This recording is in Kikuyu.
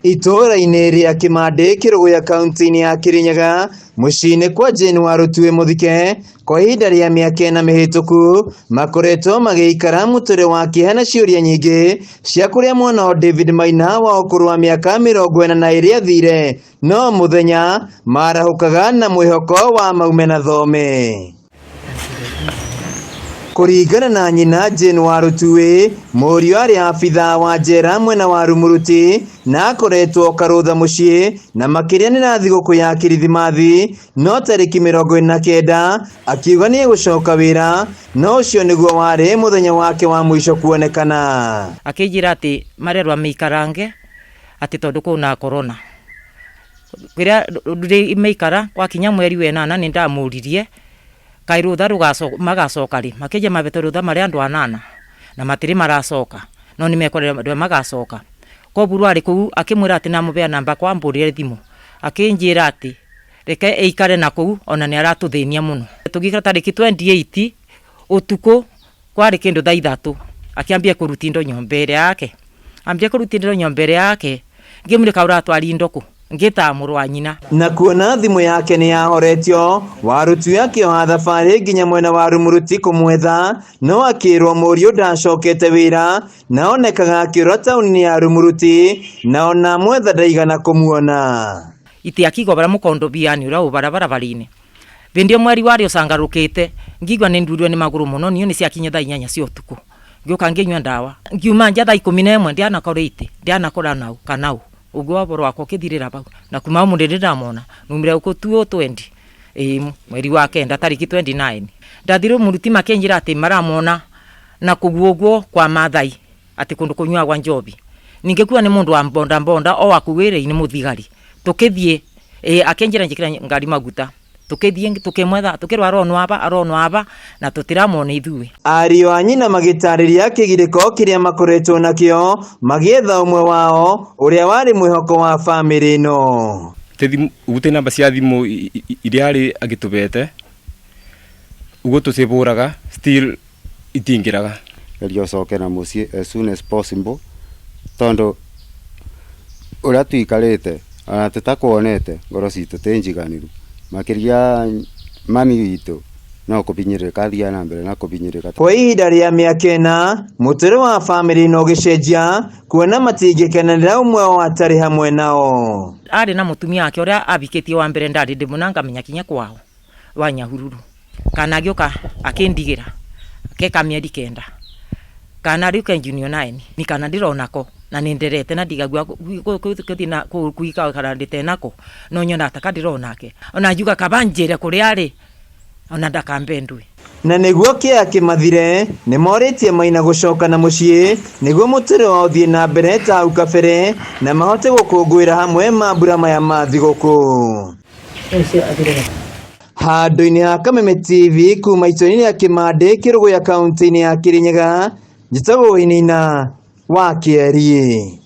Itũũra-inĩ rĩa Kĩmandĩ Kĩrũgũya kaunti-inĩ ya Kĩrĩnyaga mũciĩ-inĩ kwa Jane Warũtuĩ Mũthike kwa ihinda rĩa mĩaka ĩna mĩhĩtũku makoretwo magĩikara mũtũrĩre wa kĩeha na ciũria nyingĩ cia kũrĩa mwana wao David Maina wa ũkũrũ wa mĩaka 42 athire no mũthenya marahũkaga na mwĩhoko wa maume na thome. Kũringana na nyina Jane Warũtuĩ, mũriũ arĩ abithaa wa njera mwena wa Rumuruti na akoretwo karũtha mũciĩ na makĩria nĩ na thigũkũ ya Kirithimathi, no tarĩki 49 akiuga nĩ egũcoka wĩra, no ũcio nĩguo warĩ mũthenya wake wa mũico kuonekana. Akĩnjĩra atĩ marerwa mĩikarange atĩ tondũ kwĩna corona. Kĩrĩa meikara gwakinya mweri wa ĩnana nĩ ndamũririe kaĩ rũtha magacoka rĩ, makĩnjia mabete rũtha marĩ andũ anana na matirĩ maracoka no nĩ mekorire magacoka. Koguo rwarĩ kũu akĩmwĩra atĩ namũbea namba kwambũrĩre thimũ akĩnjĩra atĩ reke ĩikare na kũu ona nĩ aratũthĩnia mũno. Tũgĩikara tarĩki 28 ũtukũ kwarĩ kĩndũ thaa ithatũ akĩambia kũruta indo nyũmba ĩrĩa yake, ambia kũruta indo nyũmba ĩrĩa yake ngĩmwĩra kaĩ ũratwara indo kũ, ngĩtaga mũrũ wa nyina. Na kuona thimũ yake nĩ yahoretio, Warũtuĩ akĩoha thabarĩ nginya mwena wa Rumuruti kũmwetha, no akĩrwo mũriũ ndacokete wĩra na onekaga akĩũra taũni-inĩ ya Rumuruti na ona mwetha ndaigana kũmuona. Itiakigwa bara mũkondo biani ũrĩa ũ bara barabara-inĩ. Hĩndĩ ĩyo mweri warĩ ũcangarũkĩte, ngĩigua nĩ ndurirwo nĩ magũrũ mũno, niĩ nĩ ciakinyire thaa 8 cia ũtukũ. Ngĩũka ngĩnyua ndawa. Ngiuma nja thaa 11 ndianakora itĩ, ndianakora nau kana ũ. Ũguo ũhoro wakwa ũkĩthirĩra bau. Na kuma hau mũndũ ndĩ ndamwona. Numire gũkũ 2020, ĩĩ mweri wa kenda tarĩki 29. Ndathire mũruti makĩnjĩra atĩ maramwona na kũguo ũguo kwa Maathai atĩ kũndũ kũnyuagwa njobi. Ningĩ kuga nĩ mũndũ wa bonda bonda o wa kũu ĩrĩa-inĩ mũthigari. Tũkĩthiĩ, ĩĩ akĩnjĩra njĩkĩre ngari maguta. Tũkĩthiĩ tũkĩmwetha tũkĩrwo aronwo aba aronwo aba na tũtiramwona ithuĩ. Ariũ a nyina magĩtarĩria kĩgirĩko kĩrĩa makoretwo nakĩo magĩetha ũmwe wao ũrĩa warĩ mwĩhoko wa bamĩrĩ ĩno. Gũtirĩ namba cia thimũ iria arĩ agĩtũbete, ũguo tũcibũraga still itingĩraga. Geria ũcoke na mũciĩ as soon as possible tondũ ũrĩa tũikarĩte ona tũtakuonete ngoro citũ ti njiganĩru, makĩria mami witũ no kũbinyĩrĩrĩka athiaga na mbere na kũbinyĩrĩrĩka. Kwa ihinda rĩa mĩaka ĩna, mũtũrĩre wa bamĩrĩ ĩno ũgĩcenjia kuona matingĩkenanĩra ũmwe wao atarĩ hamwe nao. Arĩ na mũtumia wake ũrĩa abikĩtie wa mbere ndarĩ ndĩmuona ngamenya kinya kwao wa Nyahururu. Kana agĩũka akĩndigĩra ke ka mĩeri 9 kana rĩu ke junior 9 ni kana ndĩronako na nĩ nderete na ndigagua gũthiĩ na kuikara ndĩtenako no nyonaga ta ndĩronake ona njuga kaba njĩre kũrĩa arĩ ona ndakambe ndui. Na nĩguo kĩeha kĩmathire, nĩ morĩtie Maina gũcoka na mũciĩ nĩguo mũtũrĩre wao ũthiĩ na mbere ta hau kabere na mahote gũkũngũĩra hamwe mambura maya ma thigũkũ. Handũ-inĩ ha Kameme TV kuma itũra-inĩ rĩa Kĩmandĩ Kĩrũgũya kaunti-inĩ ya Kĩrĩnyaga, njĩtagwo Wainaina wa Kĩeri.